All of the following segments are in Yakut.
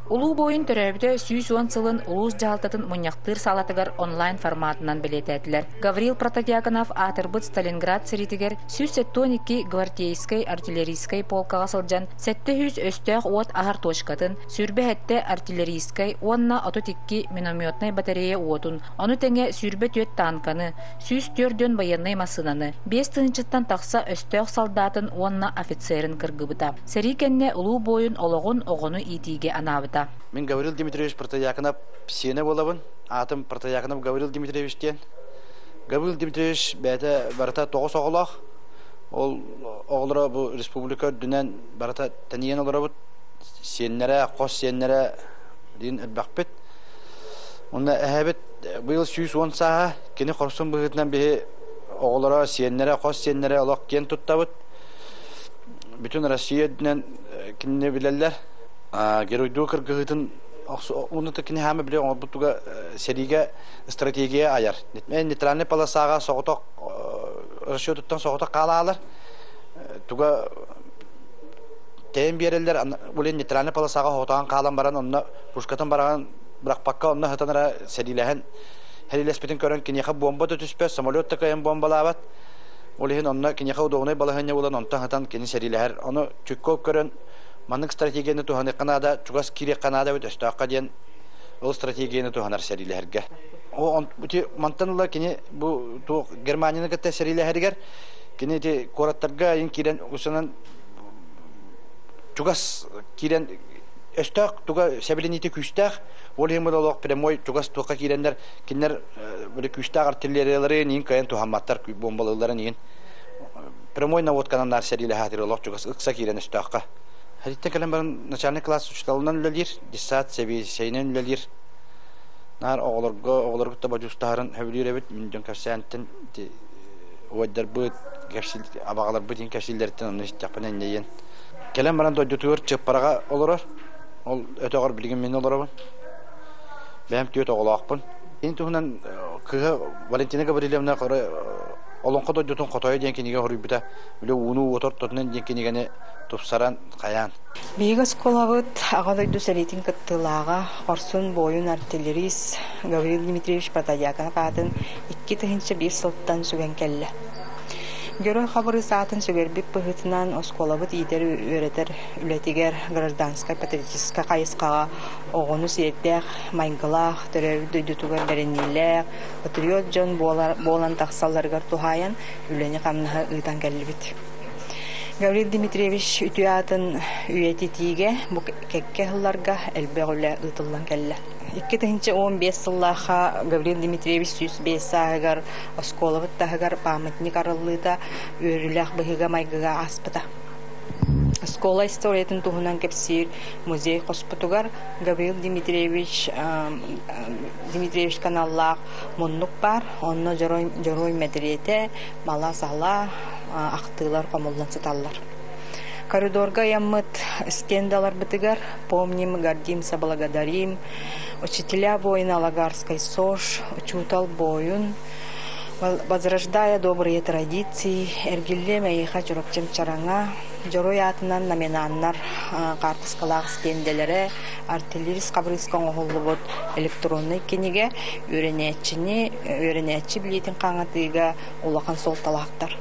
Улуу буойун төрөөбүтэ 110 сылын улуус дьаһалтатын мунньахтыыр саалатыгар онлайн форматынан бэлиэтээтилэр. Гаврил Протодьяконов аатырбыт Сталинград сэриитигэр 172 гвардейскай артиллерийскай полкаҕа сылдьан 700 өстөөх уот аһар точкатын, 27 артиллерийскай уонна 32 минометнай батарея уотун, ону тэҥэ 24 танканы, 104 байыаннай массыынаны, 5 тыһыынчаттан тахса өстөөх солдатын уонна офицерын кыргыбыта. Сэрии кэннэ улуу буойун олоҕун оҕону иитиигэ анаабыта. Мин Гаврил Дмитриевич Протодьяконов сиэнэ буолабын. Аатым Протодьяконов Гаврил Дмитриевич диэн. Гаврил Дмитриевич бэйэтэ барыта тоҕус оҕолоох. Ол оҕолоро бу республика үрдүнэн барыта тэнийэн олоробут. Сиэннэрэ, хос сиэннэрэ диэн элбэхпит. Онно эһэбит быйыл 110 сааһа, кини хорсун быһыытынан биһи оҕолоро, сиэннэрэ, хос сиэннэрэ олох киэн туттабыт. Бүтүн Россия үрдүнэн кинини билэллэр. Геройдуу кыргыһыытын уонна кини хаама били оҥорбут туга сэриигэ стратегия айар. Нейтральный полосаҕа соҕотох расчетуттан соҕотох хаалаалар. Туга тэйэн биэрэллэр, улин нейтральный полосаҕа соҕотоҕун хаалан баран онно пушкатын бараҕын бырахпакка онно сытан эрэ сэриилэһэн сэриилэспитин көрөн киниэхэ бомба да түспэт, самолет да кыайан бомбалаабат. Ол иһин онно киниэхэ удобнай балаһыанньа булан онтон сытан кини сэриилэһэр. Ону Чуйков көрөн маннык стратегияны туһаныахха наада, чугас киириэххэ наада эбит өстөөххө диэн ол стратегияны туһанар сэриилэһэргэ. Мантан ыла кини бу туох Германияны кытта сэриилэһэригэр кини ити куораттарга айын киирэн усунан чугас киирэн өстөөх туга сэбилэниитэ күүстээх, ол иһин олох прямой чугас туохха киирэннэр кинилэр күүстээх артиллериялары иин кыайан туһамматтар бомбалыылларын иин прямой наводканан наар сэриилэһэ олох чугас ыкса киирэн өстөөххө. Хэриттэн кэлэн баран начальник класс учууталынан үлэлиир, детсад сэбиэдиссэйинэн үлэлиир. Наар оҕолорго оҕолору кытта бодьуустаһарын сөбүлүүр эбит. Мин дьон кэпсээнтэн убайдарбыт, абаҕаларбыт иин кэпсииллэриттэн онно истэхпинэ инньэйэн. Кэлэн баран дойдутугар Чыппараҕа олорор. Ол өтөҕөр билигин мин олоробун. Бэйэм түөрт оҕолоохпун. Кини туһунан кыыһа Валентина Гаврильевна Олоҥхо дойдутун хотойо диэн кинигэ хоруйбута. Били ууну уоту ортотунан диэн кинигэни тупсаран хайаан. Биһиги оскуолабыт Аҕа дойду сэриитин кыттыылааҕа, хорсун буойун артиллерист Гаврил Дмитриевич Протодьяконов аатын 2001 сылтан сүгэн кэллэ. Герой Хабырыыс аатын сүгэрбит быһыытынан оскуолабыт иитэр-үөрэтэр үлэтигэр гражданскай патриотическай хайысхаҕа оҕону сиэрдээх, майгылаах, төрөөбүт дойдутугар бэриниилээх, патриот дьон буолан тахсалларыгар туһаайан үлэни-хамнаһы ыытан кэллибит. Гаврил Дмитриевич үтүө аатын үйэтитиигэ бу кэккэ сылларга элбэх үлэ ыытыллан кэллэ. 2015 сыллаахха Гаврил Дмитриевич 105 сааһыгар оскуолабыт таһыгар памятник арыллыыта үөрүүлээх быһыыга-майгыга ааспыта. Оскуола историятын туһунан кэпсиир музей хоспутугар Гаврил Дмитриевич Дмитриевич каналлаах муннук баар. Онно дьоруой мэтириэтэ, мала-сала, ахтыылар хомуллан сыталлар. Коридорга ыйаммыт стендаларбытыгар «Помним, гордимся, благодарим», «Учителя воина Лагарской СОЖ», «Учуутал буойун», «Возрождая добрые традиции», «Эргиллиэм эйиэхэ Чурапчым чараҥа», Дьоруой аатынан номинаннар хаартыскалаах стендэлэрэ, артиллерист хабырыыска оҥоһуллубут электроннай кинигэ үөрэнээччини үөрэнээччи билиитин хаҥатыыга улахан суолталаахтар.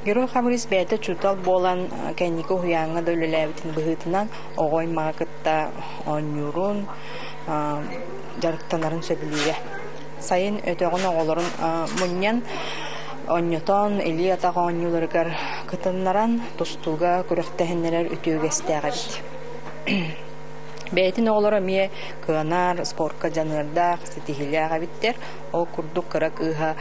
Герой Хабырыыс бэйэтэ учуутал буолан кэнники уһуйааҥҥа да үлэлээбитин быһыытынан оҕо аймаҕы кытта оонньуурун, дьарыктанарын сөбүлүүрэ. Сайын өтөҕүн оҕолорун мунньан оонньотон, илии-атах оонньууларыгар кытыннаран, тустууга күрэхтэһиннэрэр үтүө үгэстээх эбит. Бэйэтин оҕолоро эмиэ кыанар, спортка дьаныардаах, ситиһиилээх эбиттэр. Ол курдук кыра кыыһа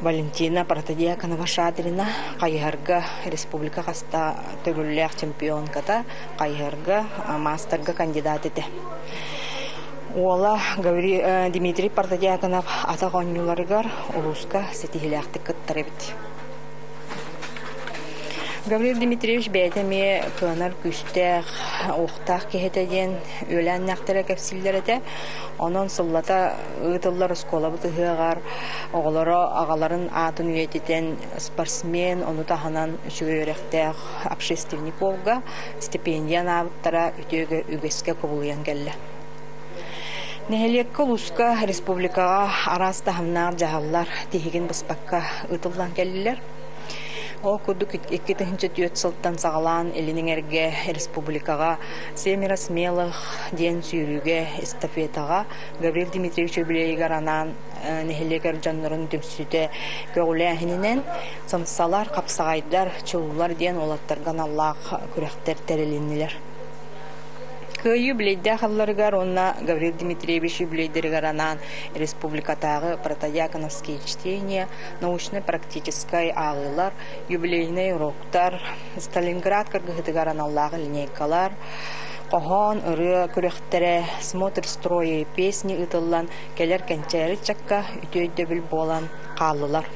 Валентина Протодьяконова Шадрина хайыһарга республика хаста төгүллээх чемпионката, хайыһарга маастарга кандидат этэ. Уола Дмитрий Протодьяконов атах оонньууларыгар улууска ситиһиилээхтик кыттар эбит. Гаврил Дмитриевич бэйэтэ эмиэ кыанар күүстээх, уохтаах киһи этэ диэн үөлээннээхтэрэ кэпсииллэр этэ. Онон сыллата ыытыллар оскуолабыт ыһыаҕар оҕолоро аҕаларын аатын үйэтитэн спортсмен, ону таһынан үчүгэй үөрэхтээх общественник уолга стипендия анаабыттара үтүө үгэскэ кубулуйан кэллэ. Нэһилиэккэ, улууска, республикаҕа араас таһымнаах дьаһаллар тиһигин быспакка ыытыллан кэллилэр. Ол курдук 2004 сылтан саҕалаан Илин Эҥэргэ республикаҕа «Семеро смелых» диэн сүүрүүгэ эстафетаҕа Гаврил Дмитриевич үбүлүөйүгэр анаан нэһилиэк эр дьоннорун түмсүүтэ көҕүлээһининэн «Сымсалар, хапсаҕайдар, чулуулар» диэн уолаттарга аналлаах күрэхтэр тэрилиннилэр. Кыайыы үбүлүөйдээх алларыгар уонна Гаврил Дмитриевич үбүлүөйдэригэр анаан республикатааҕы протодьяконовские чтения, научнай-практическай ааҕыылар, юбилейнай уроктар, Сталинград кыргыһыытыгар аналлаах линейкалар, хоһоон, ырыа күрэхтэрэ, смотр строя и песни ыытыллан кэлэр кэнчээри ыччакка үтүө өйдөбүл буолан хааллылар.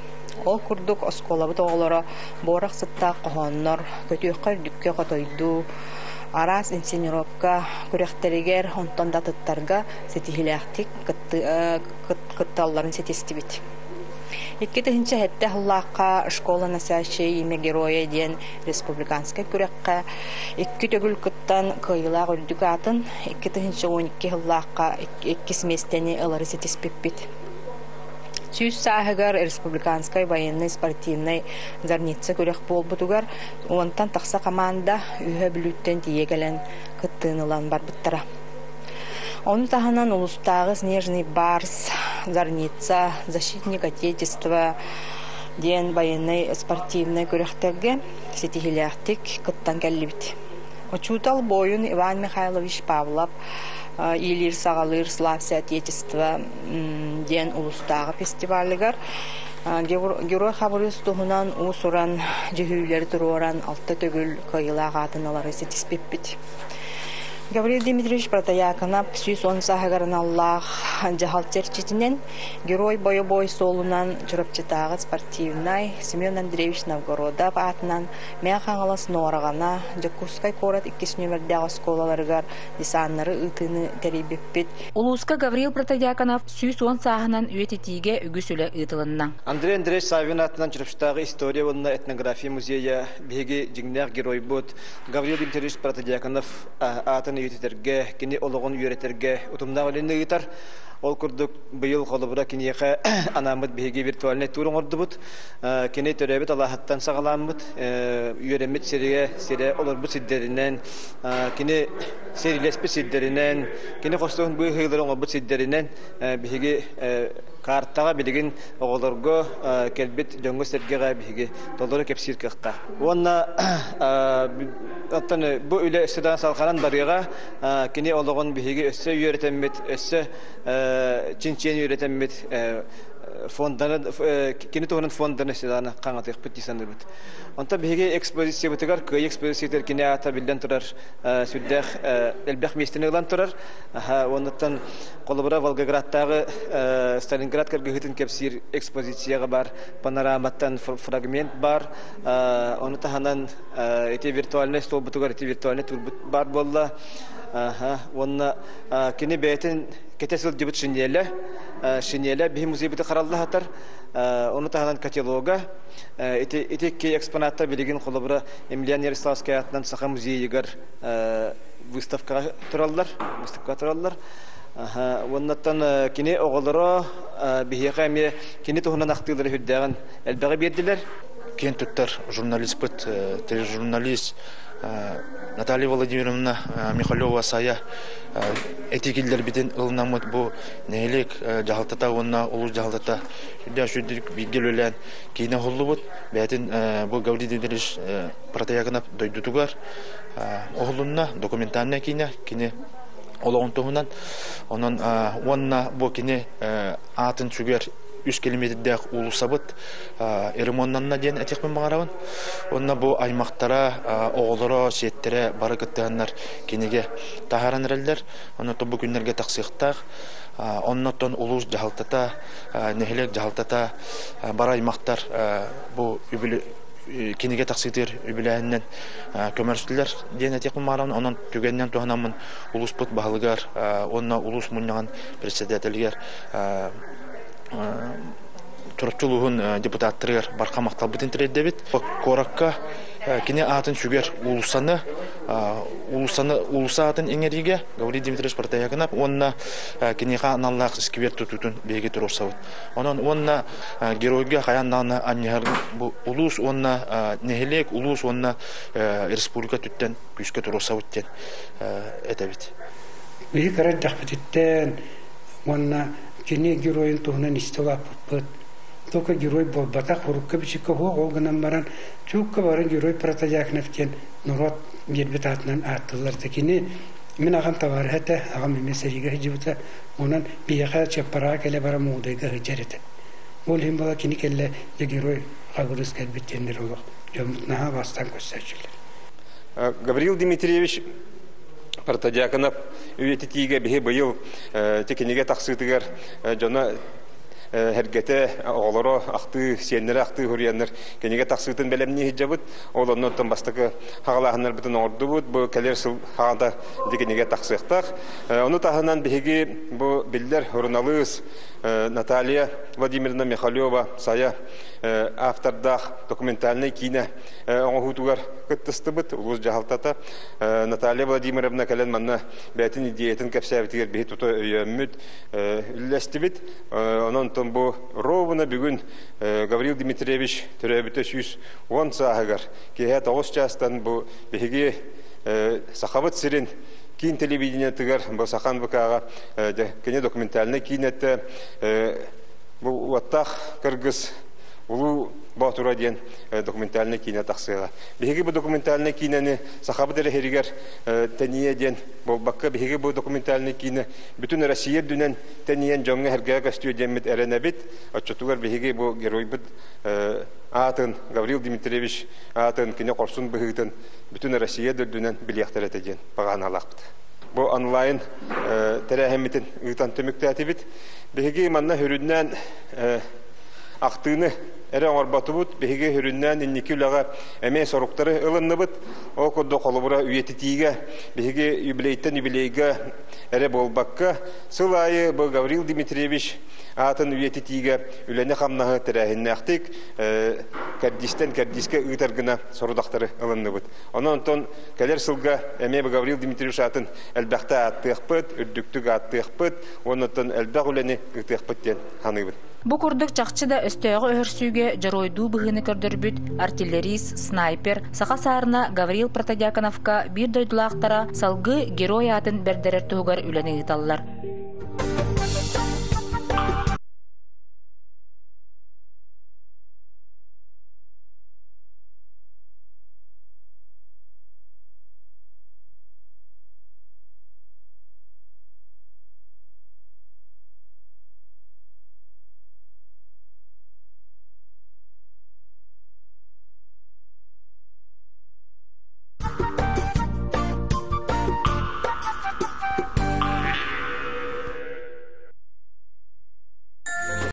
Ол курдук оскуолабыт оҕолоро буорах сыттаах хоһооннор, көтүөххэ үрдүккэ хотойдуу, араас инсценировка күрэхтэригэр, онтон да атыттарга ситиһиилээхтик кытталларын ситистибит. 2007 сыллаахха «Школа носящая имя героя» диэн республиканскай күрэххэ икки төгүл кыттан кыайыылаах үрдүк аатын, 2012 сыллаахха иккис миэстэни ылары ситиспиппит. 100 сааһыгар республиканскай военнай спортивнай зарница күрэх буолбутугар уонтан тахса хамаанда Үһэ Бүлүүттэн тиийэ кэлэн кыттыыны ылан барбыттара. Ону таһынан улуустааҕы «Снежный барс», «Зарница», «Защитник Отечества» диэн военнай спортивнай күрэхтэргэ ситиһиилээхтик кыттан кэллибит. Учуутал буойун Иван Михайлович Павлов иилиир-саҕалыыр «Славься Отечество» диэн улуустааҕы фестивалыгар Герой Хабырыыс туһунан уус-уран дьүһүйүүлэри туруоран алта төгүл кыайыылаах аатын ылары ситиспиппит. Гаврил Дмитриевич Протояконов 110 сааһыгар аналлаах дьаһал чэрчитинэн Герой бойобуой суолунан Чурапчытааҕы спортивнай Семен Андреевич Новгородов аатынан Мэҥэ Хаҥалас Нуораҕана Дьокуускай куорат иккис нүөмэрдээх оскуолаларыгар десаннары ыытыыны тэрийбиппит. Улууска Гаврил Протодьяконов 110 сааһынан үйэтитиигэ үгүс үлэ ыытылынна. Андрей Андреевич Саввин аатынан Чурапчытааҕы история уонна этнография музейа биһиги дьиҥнээх геройбут Гаврил Дмитриевич Протодьяконов аатын үйэтитэргэ, кини олоҕун үөрэтэргэ утумнаах үлэни ыытар. Ол курдук быйыл холобура киниэхэ анааммыт биһиги виртуальнай тур оҥордубут. Кини төрөөбүт алааһыттан саҕалааммыт, үөрэммит сиригэ, сирэ олорбут сирдэринэн, кини сэриилэспит сирдэринэн, кини хостуһун быыһыылары оҥорбут сирдэринэн биһиги картаҕа билигин оҕолорго кэлбит дьоҥҥо-сэргэҕэ биһиги толору кэпсиир кыахтаах. Уонна оттон бу үлэ өссө даҕаны салҕанан барыаҕа. Кини олоҕун биһиги өссө үөрэтэммит, өссө чинчийэн үөрэтэммит фонданы кини туһунан фонданы даҕаны хаҥатыахпыт дии саныыбыт. Онтон биһиги экспозициябытыгар Кыайыы экспозициятыгар кини аата биллэн турар сүрдээх элбэх миэстэни ылан турар. Оннуттан холобура Волгоградтааҕы Сталинград кыргыһыытын кэпсиир экспозицияҕа бар панораматтан фрагмент бар. Ону таһынан ити виртуальнай столбутугар ити виртуальнай турбут бар буолла. Уонна кини бэйэтин кэтэ сылдьыбыт шинелэ, шинелэ биһи музейбыты хараллаһатар. Ону таһынан котелога. Ити ити икки экспонаттар билигин холобура Емельян Ярославскай аатынан Саха музейыгар выставкаҕа тураллар, выставкаҕа тураллар. Уоннаттан кини оҕолоро биһиэхэ эмиэ кини туһунан ахтыылары үрдээҕин элбэҕи биэрдилэр. Киэн туттар журналиспыт, тележурналист Наталья Владимировна Михалева-Сайа этии киллэрбитин ылынаммыт бу нэһилиэк дьаһалтата уонна улуус дьаһалтата сүрдээх үчүгэйдик бииргэ үлэлээн киинэ уһуллубут. Бэйэтин бу Гаврил Дмитриевич Протояконов дойдутугар уһулунна документальнай киинэ кини олоҕун туһунан. Онон уонна бу кини аатын сүгэр үс километрдээх уулуссабыт ремоннанна диэн этиэхпин баҕарабын. Уонна бу аймахтара, оҕолоро, сиэттэрэ бары кыттыһаннар кинигэ таһааран эрэллэр. Онно бу күннэргэ тахсыахтаах. Оннуттан улуус дьаһалтата, нэһилиэк дьаһалтата, бары аймахтар бу Кинигэ тахсыытыгар үбүлээһининэн көмөрүстүлэр диэн этиэхпин баҕарабын. Онон түгэнинэн туһанаммын улууспут баһылыгар уонна улуус мунньаҕын председателигэр Чурапчы улууһун депутаттарыгар барха махталбытын тириэрдэбит. Куоракка кини аатын сүгэр уулуссаны уулуссаны уулусса аатын иҥэриигэ Гаврил Дмитриевич Протоякинов уонна киниэхэ аналлаах сквер тутуутун биһиги туруорсабыт. Онон уонна геройга хайаан даҕаны анньыһар бу улуус уонна нэһилиэк, улуус уонна республика өттүттэн күүскэ туруорсабыт диэн этэбит. Биһи кыра эрдэхпититтэн уонна кини геройун туһунан истэ улааппыппыт. Только герой буолбатах, урукка-бичиккэ суох, ол гынан баран чуукка бары герой Протодьяконов диэн норуот биэрбит аатынан ааттыыллар да кини мин аҕам табаарыһа этэ, аҕам эмиэ сэриигэ сылдьыбыта. Онон биһиэхэ Чыаппараҕа кэлэ бара Мугудайга сылдьар этэ. Ол иһин буола кини кэллэ дьэ герой Хабырыыс кэлбит диэннэр олох дьоммут наһаа бастаан көрсөөччүлэр. Гаврил Дмитриевич Протодьяконов үйэтитиигэ биһи быйыл ити кинигэ тахсыытыгар дьоно эргэтэ оҕолоро ахтыы, сиэннэрэ ахтыы суруйаннар кинигэ тахсыытын бэлэмнии сылдьабыт. Ол оннуттан бастакы хаҕалааһыннарбытын оҥордубут. Бу кэлэр сыл хаҕата ити кинигэ тахсыахтаах. Ону таһынан биһиги бу биллэр суруналыыс Наталья Владимировна Михалева Сайа автордаах документальнай киинэ оҥоһуутугар кыттыстыбыт. Улуус дьаһалтата Наталья Владимировна кэлэн манна бэйэтин идеятын кэпсээбитигэр биһи тута өйөөммүт, үллэстибит. Онон бу ровно бүгүн Гаврил Дмитриевич төрөөбүтэ 110 сааһыгар киэһэ 9 чаастан бу биһиги Сахабыт сирин киин телевидениетыгар бу Сахан ВК-ҕа кини документальнай киинэтэ бу уоттаах кыргыз Улуу Боотура диэн документальнай киинэ тахсыаҕа. Биһиги бу документальнай киинэни Сахабыт эрэ иһигэр тэнийэ диэн буолбакка, биһиги бу документальнай киинэ бүтүн Россия үрдүнэн тэнийэн дьоҥҥо эргэҕэ көстүө диэммит эрэнэбит. Оччотугар биһиги бу геройбут аатын, Гаврил Дмитриевич аатын, кини хорсун быһыытын бүтүн Россия да үрдүнэн билиэхтэрэ этэ диэн баҕаналаахпыт. Бу онлайн тэрээһиммитин ыытан түмүктээтибит. Биһиги манна сүрүннээн ахтыыны эрэ оҥорботубут. Биһиги сүрүннээн инники үлэҕэ эмиэ соруктары ылынныбыт. Ол курдук холобура үйэтитиигэ биһиги юбилейтэн юбилейга эрэ буолбакка, сыл аайы бу Гаврил Дмитриевич аатын үйэтитиигэ үлэни-хамнаһы тэрээһиннээхтик кэрдиистэн кэрдиискэ ыытар гына сорудахтары ылынныбыт. Онон онтон кэлэр сылга эмиэ Гаврил Дмитриевич аатын элбэхтэ ааттыахпыт, үрдүктүк ааттыахпыт уонна оттон элбэх үлэни ыытыахпыт диэн саныыбын. Бу курдук чахчы да өстөөҕү өһөрсүүгэ дьоруойдуу быһыыны көрдөрбүт артиллерист, снайпер, саха саарына Гаврил Протодьяконовка биир дойдулаахтара салгыы герой аатын бэрдэрэр туһугар үлэни ыыталлар.